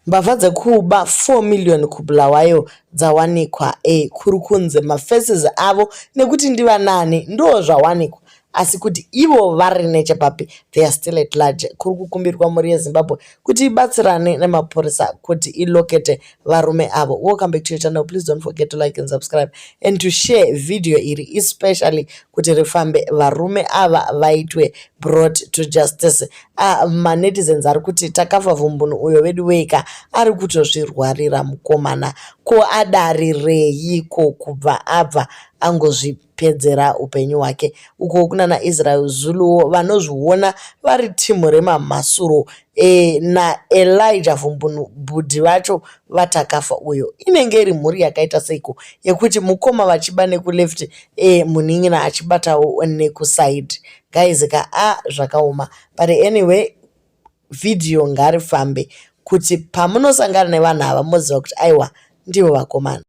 Mbavha dzekuba 4 million kuBulawayo dzawanikwa e kuri kunzi mafaces avo nekuti ndivanani ndo zvawanikwa asi kuti ivo vari nechepapi, they are still at large. Kuri kukumbirwa mhuri yeZimbabwe kuti ibatsirane nemapurisa kuti ilocate varume avo. Welcome back to your channel. Please don't forget to like and subscribe and to share video iri especially kuti rifambe, varume ava vaitwe brought to justice. Manetizens ari kuti Takafa Vumbunu uyo vedu weka ari kutozvirwarira mukomana. Ko adarirei kubva abva angozvipedzera upenyu hwake uko? Kunana Israel Zuluwo vanozviona vari timu remamhasuro naElijah Vumbunu, bhudhi vacho vaTakafa uyo. Inenge iri mhuri yakaita seiko yekuti mukoma vachiba nekuleft, munin'ina achibatawo nekuside? Guys ka, a zvakaoma. But anyway, vhidhiyo ngarifambe kuti pamunosangana nevanhu ava moziva kuti aiwa, ndivo vakomana.